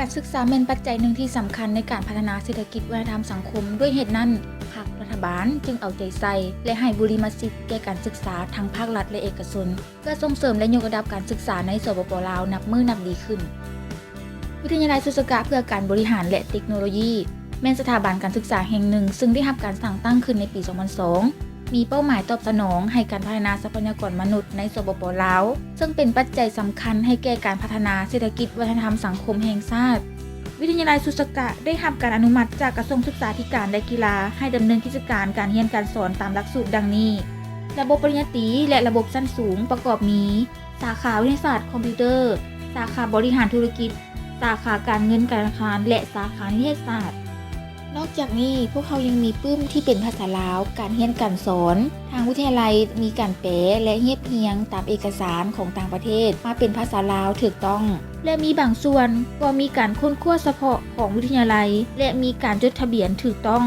ການສຶກສາແມ່ນປັດໄຈໜຶ່ງທີ່ສຳຄັນໃນການພັດທະນາເສດຖະກິດ, ວັດທະນະທຳ, ສັງຄົມ. ດ້ວຍເຫດນັ້ນ, ພັກລັດຖະບານຈຶ່ງເອົາໃຈໃສ່ ແລະ ໃຫ້ບູລິມະສິດແກ່ການສຶກສາທັງພາກລັດ ແລະ ເອກະຊົນ ເພື່ອສົ່ງເສີມ ແລະ ຍົກລະດັບການສຶກສາໃນ ສປປ ລາວ ນັບມື້ນັບດີຂຶ້ນ. ວິທະຍາໄລສຸສະກະເພື່ອການບໍລິຫານ ແລະ ເຕັກໂນໂລຢີ ແມ່ນສະຖາບັນການສຶກສາແຫ່ງໜຶ່ງ ຊຶ່ງໄດ້ຮັບການສ້າງຕັ້ງຂຶ້ນໃນປີສອງພັນສອງ ມີເປົ້າໝາຍຕອບສະໜອງໃຫ້ການພັດທະນາຊັບພະຍາກອນມະນຸດໃນ ສປປ ລາວ ເຊິ່ງເປັນປັດໄຈສຳຄັນໃຫ້ແກ່ການພັດທະນາເສດຖະກິດ, ວັດທະນະທຳ, ສັງຄົມແຫ່ງຊາດ. ວິທະຍາໄລສຸສະກະໄດ້ຮັບການອະນຸມັດຈາກກະຊວງສຶກສາທິການ ແລະ ກິລາ ໃຫ້ດຳເນີນກິດຈະການການຮຽນການສອນຕາມຫຼັກສູດດັ່ງນີ້: ລະບົບປະລິນຍາຕີ ແລະ ລະບົບຊັ້ນສູງ ປະກອບມີ ສາຂາວິທະຍາສາດຄອມພິວເຕີ, ສາຂາບໍລິຫານທຸລະກິດ, ສາຂາການເງິນການທະນາຄານ ແລະ ສາຂານິເທດສາດ. ນອກຈາກນີ້, ພວກເຮົາຍັງມີປຶ້ມທີ່ເປັນພາສາລາວ, ການຮຽນການສອນ, ທາງວິທະຍາໄລມີການແປ ແລະ ຮຽບຮຽງຕາມເອກະສານຂອງຕ່າງປະເທດມາເປັນພາສາລາວຖືກຕ້ອງ ແລະ ມີບາງສ່ວນກໍມີການຄົ້ນຄວ້າສະເພາະຂອງວິທະຍາໄລ ແລະ ມີການຈົດທະບຽນຖືກຕ້ອງ.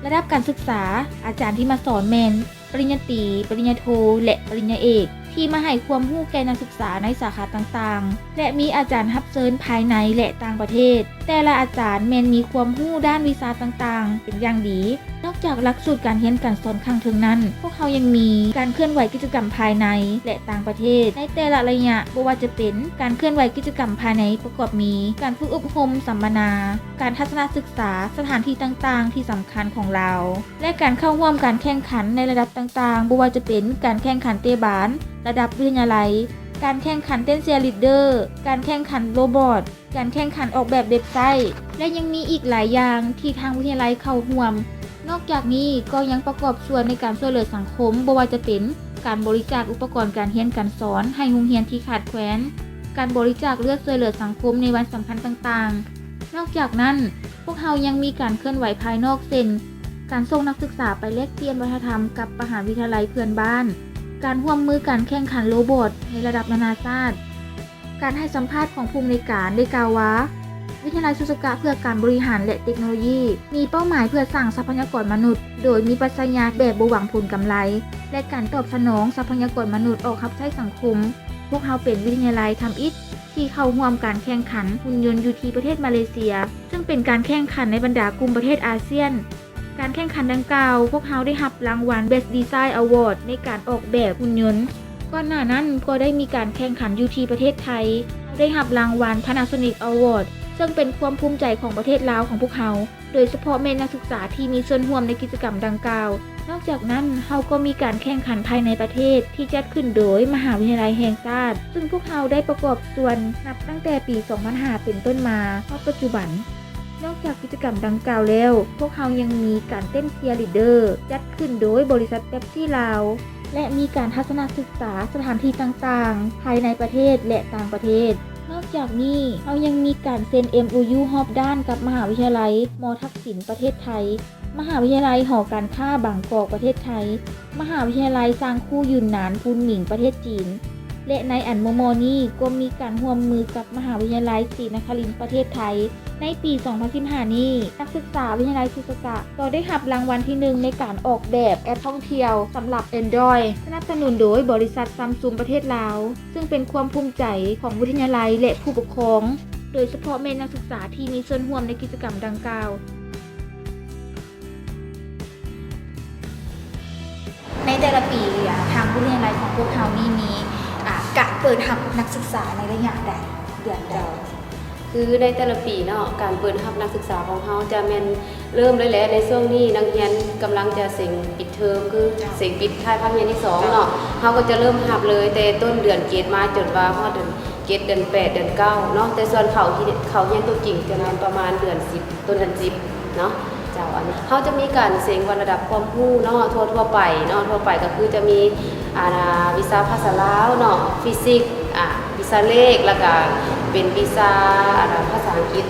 ລະດັບການສຶກສາ, ອາຈານທີ່ມາສອນແມ່ນ ປະລິນຍາຕີ, ປະລິນຍາໂທ ແລະ ປະລິນຍາເອກ ທີ່ມາໃຫ້ຄວາມຮູ້ແກ່ນັກສຶກສາໃນສາຂາຕ່າງໆ ແລະ ມີອາຈານຮັບເຊີນພາຍໃນ ແລະ ຕ່າງປະເທດ. ແຕ່ລະອາຈານແມ່ນມີຄວາມຮູ້ດ້ານວິຊາຕ່າງໆເປັນຢ່າງດີ. ນອກຈາກຫຼັກສູດການຮຽນການສອນຂ້າງເທິງນັ້ນ, ພວກເຮົາຍັງມີການເຄື່ອນໄຫວກິດຈະກຳພາຍໃນ ແລະ ຕ່າງປະເທດໃນແຕ່ລະໄລຍະ, ບໍ່ວ່າຈະເປັນການເຄື່ອນໄຫວກິດຈະກຳພາຍໃນປະກອບມີ ການຝຶກອົບຮົມສຳມະນາ, ການທັດສະນະສຶກສາສະຖານທີ່ຕ່າງໆທີ່ສຳຄັນຂອງລາວ ແລະ ການເຂົ້າຮ່ວມການແຂ່ງຂັນໃນລະດັບຕ່າງໆ, ບໍ່ວ່າຈະເປັນການແຂ່ງຂັນເຕະບານລະດັບວິທະຍາໄລ, ການແຂ່ງຂັນເຕັ້ນເຊຍລີດເດີ, ການແຂ່ງຂັນໂຣບອດ, ການແຂ່ງຂັນອອກແບບເວັບໄຊ ແລະ ຍັງມີອີກຫຼາຍຢ່າງທີ່ທາງວິທະຍາໄລເຂົ້າຮ່ວມ. ນອກຈາກນີ້ກໍຍັງປະກອບສ່ວນໃນການຊ່ວຍເຫຼືອສັງຄົມ, ບໍ່ວ່າຈະເປັນການບໍລິຈາກອຸປະກອນການຮຽນການສອນໃຫ້ໂຮງຮຽນທີ່ຂາດແຄວນ, ການບໍລິຈາກເລືອດຊ່ວຍເຫຼືອສັງຄົມໃນວັນສຳຄັນຕ່າງໆ. ນອກຈາກນັ້ນ, ພວກເຮົາຍັງມີການເຄື່ອນໄຫວພາຍນອກ ເຊັ່ນ ການສົ່ງນັກສຶກສາໄປແລກປ່ຽນວັດທະນະທຳກັບມະຫາວິທະຍາໄລເພື່ອນບ້ານ, ການຮ່ວມມືກັນແຂ່ງຂັນໂຣບອດໃນລະດັບນານາຊາດ. ການໃຫ້ສຳພາດຂອງຜູ້ອຳນວຍການໄດ້ກ່າວວ່າ, ວິທະຍາໄລສຸສະກະເພື່ອການບໍລິຫານ ແລະ ເຕັກໂນໂລຢີ ມີເປົ້າໝາຍເພື່ອສ້າງຊັບພະຍາກອນມະນຸດ ໂດຍມີປັດຊະຍາແບບບໍ່ຫວັງຜົນກຳໄລ ແລະ ການຕອບສະໜອງຊັບພະຍາກອນມະນຸດອອກຮັບໃຊ້ສັງຄົມ. ພວກເຮົາເປັນວິທະຍາໄລທຳອິດ ທີ່ເຂົ້າຮ່ວມການແຂ່ງຂັນຫຸ່ນຍົນຢູ່ທີ່ປະເທດມາເລເຊຍ, ເຊິ່ງເປັນການແຂ່ງຂັນໃນບັນດາກຸ່ມປະເທດອາຊຽນ. ການແຂ່ງຂັນດັ່ງກ່າວ, ພວກເຮົາໄດ້ຮັບລາງວັນ Best Design Award ໃນການອອກແບບຫຸ່ນຍົນ. ກ່ອນໜ້ານັ້ນກໍໄດ້ມີການແຂ່ງຂັນຢູ່ທີ່ປະເທດໄທ, ເຮົາໄດ້ຮັບລາງວັນ Panasonic Award ເຊິ່ງເປັນຄວາມພູມໃຈຂອງປະເທດລາວຂອງພວກເຮົາ. ໂດຍສະເພາະແມ່ນນັກສຶກສາທີ່ມີສ່ວນຮ່ວມໃນກິດຈະກຳດັ່ງກ່າວ. ນອກຈາກນັ້ນ, ເຮົາກໍມີການແຂ່ງຂັນພາຍໃນປະເທດທີ່ຈັດຂຶ້ນໂດຍມະຫາວິທະຍາໄລແຫ່ງຊາດ, ຊຶ່ງພວກເຮົາໄດ້ປະກອບສ່ວນນັບຕັ້ງແຕ່ປີສອງພັນຫ້າເປັນຕົ້ນມາຮອດປັດຈຸບັນ. ນອກຈາກກິດຈະກຳດັ່ງກ່າວແລ້ວ, ພວກເຮົາຍັງມີການເຕັ້ນເຊຍລີດເດີ ຈັດຂຶ້ນໂດຍບໍລິສັດເປັບຊີລາວ ແລະ ມີການທັດສະນະສຶກສາສະຖານທີ່ຕ່າງໆ ພາຍໃນປະເທດ ແລະ ຕ່າງປະເທດ. ນອກຈາກນີ້, ເຮົາຍັງມີການເຊັນ ເອັມໂອຢູ ຮອບດ້ານກັບມະຫາວິທະຍາໄລ ມໍທັກສິນ ປະເທດໄທ, ມະຫາວິທະຍາໄລຫໍການຄ້າບາງກອກ ປະເທດໄທ, ມະຫາວິທະຍາໄລຊາງຄູຢູນນານ ພຸນໝິງ ປະເທດຈີນ ແລະ ໃນອັນມໍ່ໆນີ້ກໍມີການຮ່ວມມືກັບມະຫາວິທະຍາໄລສີນະຄະລິນ ປະເທດໄທ. ໃນປີສອງພັນສິບຫ້ານີ້, ນັກສຶກສາວິທະຍາໄລສຸສະກະກໍໄດ້ຮັບລາງວັນທີໜຶ່ງໃນການອອກແບບແອັບທ່ອງທ່ຽວສຳລັບ Android ສະໜັບສະໜູນໂດຍບໍລິສັດ Samsung ປະເທດລາວ, ຊຶ່ງເປັນຄວາມພູມໃຈຂອງວິທະຍາໄລ ແລະ ຜູ້ປົກຄອງ, ໂດຍສະເພາະແມ່ນນັກສຶກສາທີ່ມີສ່ວນຮ່ວມໃນກິດຈະກຳດັ່ງກ່າວ. ໃນແຕ່ລະປີ, ທາງວິທະຍາໄລຂອງພວກເຮົານີ້ມີ, ອາ, ການເປີດຮັບນັກສຶກສາໃນໄລຍະໃດ, ເດືອນໃດ? ເຈົ້າ. ຄືໃນແຕ່ລະປີເນາະ, ການເປີດຮັບນັກສຶກສາຂອງເຮົາຈະແມ່ນເລີ່ມເລີຍແຫຼະ. ໃນຊ່ວງນີ້ນັກຮຽນກຳລັງຈະເສັງປິດເທີມ, ຄື ເຈົ້າ ເສັງປິດທ້າຍພາກຮຽນທີສອງເນາະ, ເຈົ້າ ເຮົາກໍຈະເລີ່ມຮັບເລີຍແຕ່ຕົ້ນເດືອນເຈັດມາຈົນວ່າຮອດເດືອນເຈັດ, ເດືອນແປດ, ເດືອນເກົ້າເນາະ. ແຕ່ສ່ວນເຂົ້າ, ເຂົ້າຮຽນຕົວຈິງຈະແມ່ນປະມານເດືອນສິບ, ຕົ້ນເດືອນສິບເນາະ. ເຈົ້າ ອັນນີ້ເຮົາຈະມີການເສັງວັນລະດັບຄວາມຮູ້ເນາະ, ທົ່ວ, ທົ່ວໄປເນາະ, ທົ່ວໄປກໍຄືຈະມີ ອາ ວິຊາພາສາລາວເນາະ, ຟີຊິກ, ອາ ວິຊາເລກ, ແລ້ວກະເປັນວິຊາ ອາ ພາສາອັງກິດ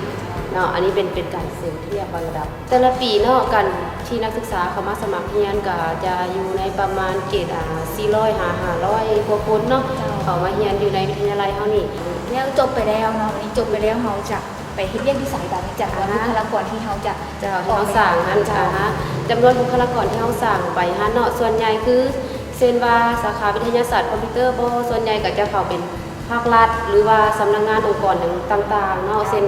ເນາະ. ອັນນີ້ເປັນ, ເປັນການເສັງທຽບວັນລະດັບແຕ່ລະປີເນາະ. ການທີ່ນັກສຶກສາເຂົ້າມາສະໝັກຮຽນກໍຈະຢູ່ໃນປະມານເກດ ອາ ສີ່ຮ້ອຍຫາຫ້າຮ້ອຍກວ່າຄົນເນາະ, ເຈົ້າ ເຂົ້າມາຮຽນຢູ່ໃນວິທະຍາໄລເຮົານີ້. ແລ້ວຈົບໄປແລ້ວເນາະ, ອັນນີ້ຈົບໄປແລ້ວ ເຮົາຈະ ໄປເຮັດວຽກຢູ່ໃສບາດນີ້? ຈຳນວນ ອ່າຮະ ບຸກຄະລາກອນທີ່ເຮົາຈະ ເຈົ້າ ທີ່ເຮົາສ້າງຫັ້ນ ອອກໄປ ອ່າຮະ ຈຳນວນບຸກຄະລາກອນທີ່ເຮົາສ້າງໄປຫັ້ນເນາະ, ສ່ວນໃຫຍ່ຄື ເຊັ່ນວ່າ ສາຂາວິທະຍາສາດຄອມພິວເຕີບໍ ສ່ວນໃຫຍ່ກໍຈະເຂົ້າເປັນພາກລັດ ຫຼືວ່າສຳນັກງານອົງກອນຫຍັງຕ່າງໆເນາະ, ເຈົ້າ ເຊັ່ນ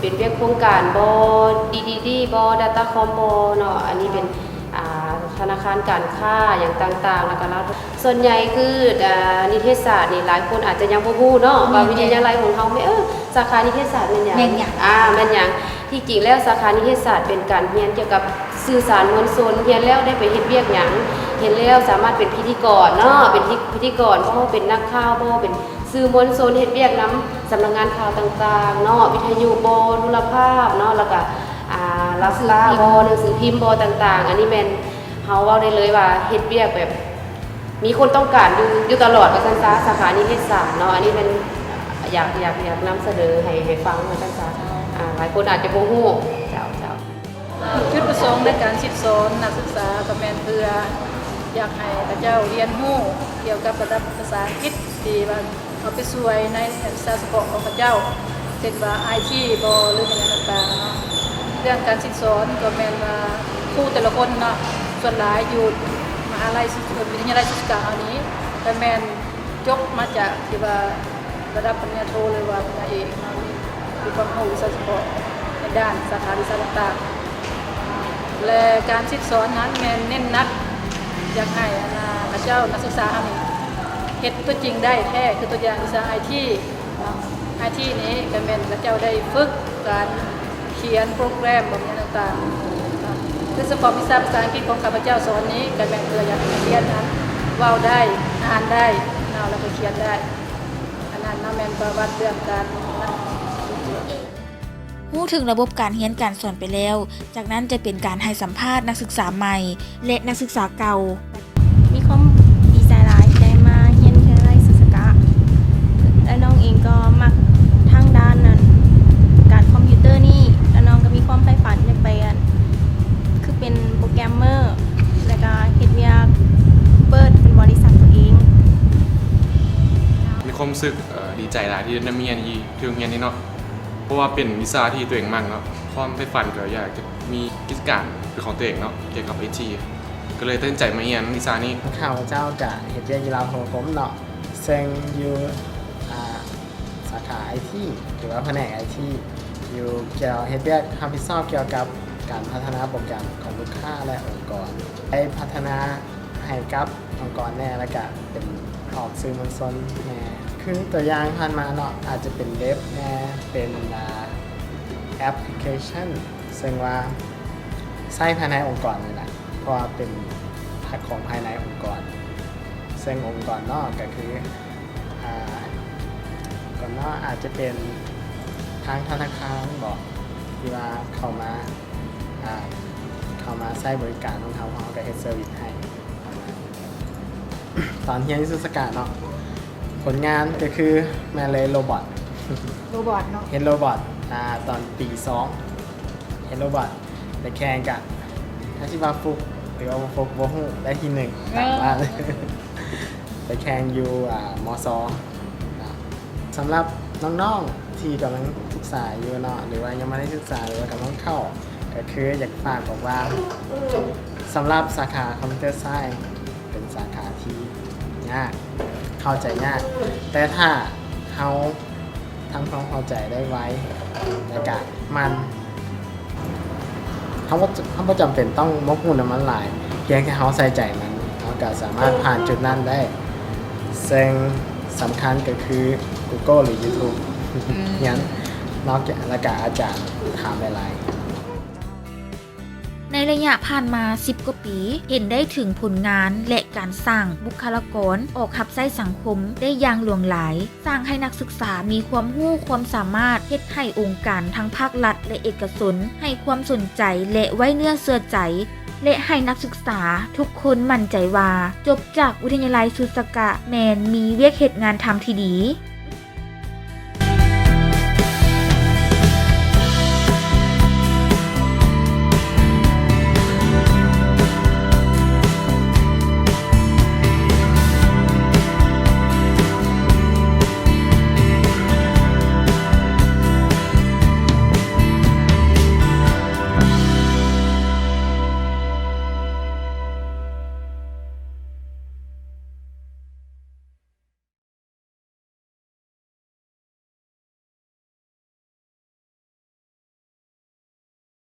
ເປັນວຽກໂຄງການບໍ ດີດີດີບໍ ດາຕ້າຄອມບໍເນາະ ອັນນີ້ເປັນ ອ່າ ທະນາຄານການຄ້າຫຍັງຕ່າງໆ ແລ້ວກໍລາວ ສ່ວນໃຫຍ່ຄື ອ່າ ນິເທດສາດນີ້ ຫຼາຍຄົນອາດຈະຍັງບໍ່ຮູ້ເນາະ ແມ່ນ ວ່າວິທະຍາໄລຂອງເຮົາແມ່ນ ເອີ ສາຂານິເທດສາດແມ່ນຫຍັງ? ແມ່ນຫຍັງ? ອ່າ ແມ່ນຫຍັງ? ທີ່ຈິງແລ້ວສາຂານິເທດສາດເປັນການຮຽນກ່ຽວກັບສື່ສານມວນຊົນ, ຮຽນແລ້ວໄດ້ໄປເຮັດວຽກຫຍັງ? ຮຽນແລ້ວສາມາດເປັນພິທີກອນເນາະ ເປັນພິ ພິທີກອນບໍ ເປັນນັກຂ່າວບໍ ເປັນ ສື່ມວນຊົນ ເຮັດວຽກນຳສຳນັກງານຂ່າວຕ່າງໆເນາະ ວິທະຍຸບໍ ໂທລະພາບເນາະ ແລ້ວກະ ອ່າ ລາວສະຕາ ໜັງສືພິມບໍ ໜັງສືພິມບໍຕ່າງໆ ອັນນີ້ແມ່ນເຮົາເວົ້າໄດ້ເລີຍວ່າເຮັດວຽກແບບມີຄົນຕ້ອງການຢູ່ ຢູ່ຕະຫຼອດວ່າຊັ້ນຊະ ສາຂານິເທດສາດເນາະ ອັນນີ້ແມ່ນຢາກ ຢາກ ຢາກນຳສະເໜີໃຫ້ ໃຫ້ຟັງວ່າຊັ້ນຊະ ອ່າ ຫຼາຍຄົນອາດຈະບໍ່ຮູ້ ເຈົ້າ ເຈົ້າ. ຈຸດປະສົງໃນການສິດສອນນັກສຶກສາກໍແມ່ນເພື່ອຢາກໃຫ້ເຂົາເຈົ້າຮຽນຮູ້ກ່ຽວກັບລະດັບພາສາອັງກິດ ທີ່ວ່າເອົາໄປຊ່ວຍໃນວິຊາສະເພາະຂອງເຂົາເຈົ້າ ເຊັ່ນວ່າ ໄອທີ ບໍ ຫຼືແມ່ນຫຍັງຕ່າງໆເນາະ. ເລື່ອງການສິດສອນກໍແມ່ນວ່າຄູແຕ່ລະຄົນເນາະ ສ່ວນຫຼາຍຢູ່ມະຫາໄລ ວິທະຍາໄລສຸດສະກາເຮົານີ້ ກໍແມ່ນຈົບມາຈາກທີ່ວ່າ ລະດັບປະລິນຍາໂທ ຫຼືວ່າປະລິນຍາເອກເນາະ ມີຄວາມຮູ້ວິຊາສະເພາະໃນດ້ານສາຂາວິຊາຕ່າງໆ ແລະ ການສິດສອນນັ້ນແມ່ນເນັ້ນໜັກຢາກໃຫ້ ອັນນ່າ ເຂົາເຈົ້ານັກສຶກສາເຮົານີ້ເຮັດຕົວຈິງໄດ້ແທ້ ຄືຕົວຢ່າງວິຊາໄອທີເນາະ ໄອທີນີ້ກໍແມ່ນເຂົາເຈົ້າໄດ້ຝຶກການ ຂຽນໂປຣແກຣມ ແບບຫຍັງຕ່າງໆ ຄືສະເພາະວິຊາພາສາອັງກິດຂອງຂ້າພະເຈົ້າສອນນີ້ ກໍແມ່ນເພື່ອຢາກໃຫ້ນັກຮຽນນັ້ນເວົ້າໄດ້ ອ່ານໄດ້ເນາະ ແລ້ວກໍຂຽນໄດ້ ອັນນັ້ນເນາະ ແມ່ນປະຫວັດເລື່ອງການ ຮູ້ເຖິງລະບົບການຮຽນການສອນໄປແລ້ວ, ຈາກນັ້ນຈະເປັນການໃຫ້ສຳພາດນັກສຶກສາໃໝ່ ແລະ ນັກສຶກສາເກົ່າ. ມີຄວາມດີໃຈຫຼາຍທີ່ໄດ້ມາຮຽນວິທະຍາໄລສຸດສະກະ ແລະ ນ້ອງເອງກໍມັກທາງດ້ານນັ້ນ ການຄອມພິວເຕີນີ້ ແລະ ນ້ອງກໍມີຄວາມໃຝ່ຝັນຢາກໄປ ອັນ ຄືເປັນໂປຣແກຣມເມີ ແລະ ກໍເຮັດວຽກເປີດເປັນບໍລິສັດຕົວເອງ. ມີຄວາມຮູ້ສຶກ ເອີ ດີໃຈຫຼາຍທີ່ໄດ້ມາຮຽນຢູ່ທີ່ໂຮງຮຽນນີ້ເນາະ ເພາະວ່າເປັນວິຊາທີ່ຕົວເອງມັກເນາະ ຄວາມໃຝ່ຝັນກໍຢາກຈະມີກິດຈະການເປັນຂອງຕົວເອງເນາະ ກ່ຽວກັບໄອທີ ກໍເລີຍຕັດສິນໃຈມາຮຽນວິຊານີ້. ຂ້າພະເຈົ້າກະເຮັດວຽກຢູ່ລາວໂທລະຄົມເນາະ ເຊິ່ງຢູ່ ອ່າ ສາຂາໄອທີ ຫຼືວ່າພະແນກໄອທີ ຢູ່ກ່ຽວ ເຮັດວຽກຮັບຜິດຊອບກ່ຽວກັບການພັດທະນາໂປຣແກຣມຂອງລູກຄ້າ ແລະ ອົງກອນ ໄດ້ພັດທະນາໃຫ້ກັບອົງກອນແດ່ ແລ້ວກະເປັນອອກສື່ມວນຊົນແດ່ ຄືຕົວຢ່າງຜ່ານມາເນາະ ອາດຈະເປັນເວັບແດ່ ເປັນ ອ່າ ແອັບພລິເຄຊັນ ເຊິ່ງວ່າໃຊ້ພາຍໃນອົງກອນນີ້ແຫຼະ ເພາະວ່າເປັນພາກຂອງພາຍໃນອົງກອນ ເຊິ່ງອົງກອນນອກກໍຄື ອ່າ ກ່ອນເນາະ ອາດຈະເປັນທາງທະນາຄານບໍ ທີ່ວ່າເຂົ້າມາ ອ່າ ເຂົ້າມາໃຊ້ບໍລິການຂອງເຮົາ ເຮົາກໍເຮັດເຊີວິສໃຫ້. ຕອນຮຽນວິຊາສາຂາເນາະ ຜົນງານກໍຄືແມ່ນເລີຍໂຣບອດ ໂຣບອດເນາະ ເຮັດໂຣບອດ ອ່າ ຕອນປີສອງ ເຮັດໂຣບອດ ໄປແຂ່ງກະ ຖ້າຊິວ່າຟຸກ ຫຼືວ່າບໍ່ຟຸກ ບໍ່ຮູ້ ໄດ້ທີໜຶ່ງ ເອີ ຕາມບ້ານ ໄປແຂ່ງຢູ່ ອ່າ ມສ ເນາະ. ສຳລັບນ້ອງໆທີ່ກຳລັງສຶກສາຢູ່ເນາະ ຫຼືວ່າຍັງບໍ່ໄດ້ສຶກສາ ຫຼືວ່າກຳລັງເຂົ້າ ກໍຄືຢາກຝາກບອກວ່າ ສຳລັບສາຂາຄອມພິວເຕີໄຊ ເປັນສາຂາທີ່ຍາກ ເຂົ້າໃຈຍາກ ແຕ່ຖ້າເຮົາ ທຳຄວາມເຂົ້າໃຈໄດ້ໄວ ແລະ ກະໝັ່ນ ເຮົາບໍ່ ເຮົາບໍ່ຈຳເປັນຕ້ອງມາຮູ້ນຳມັນຫຼາຍ ພຽງແຕ່ເຮົາໃສ່ໃຈມັນ ເຮົາກະສາມາດຜ່ານຈຸດນັ້ນໄດ້ ເຊິ່ງສຳຄັນກໍຄື Google ຫຼື YouTube ອືມ ຮຽນເນາະ ແລະ ກະອາຈານຖາມຫຼາຍໆ. ໃນໄລຍະຜ່ານມາສິບກວ່າປີ ເຫັນໄດ້ເຖິງຜົນງານ ແລະ ການສ້າງບຸກຄະລາກອນອອກຮັບໃຊ້ສັງຄົມໄດ້ຢ່າງຫຼວງຫຼາຍ, ສ້າງໃຫ້ນັກສຶກສາມີຄວາມຮູ້ຄວາມສາມາດ, ເຮັດໃຫ້ອົງການທັງພາກລັດ ແລະ ເອກະຊົນໃຫ້ຄວາມສົນໃຈ ແລະ ໄວ້ເນື້ອເຊື່ອໃຈ, ແລະ ໃຫ້ນັກສຶກສາທຸກຄົນໝັ້ນໃຈວ່າ ຈົບຈາກວິທະຍາໄລສຸດສະກະແມ່ນມີວຽກເຮັດງານທຳທີ່ດີ.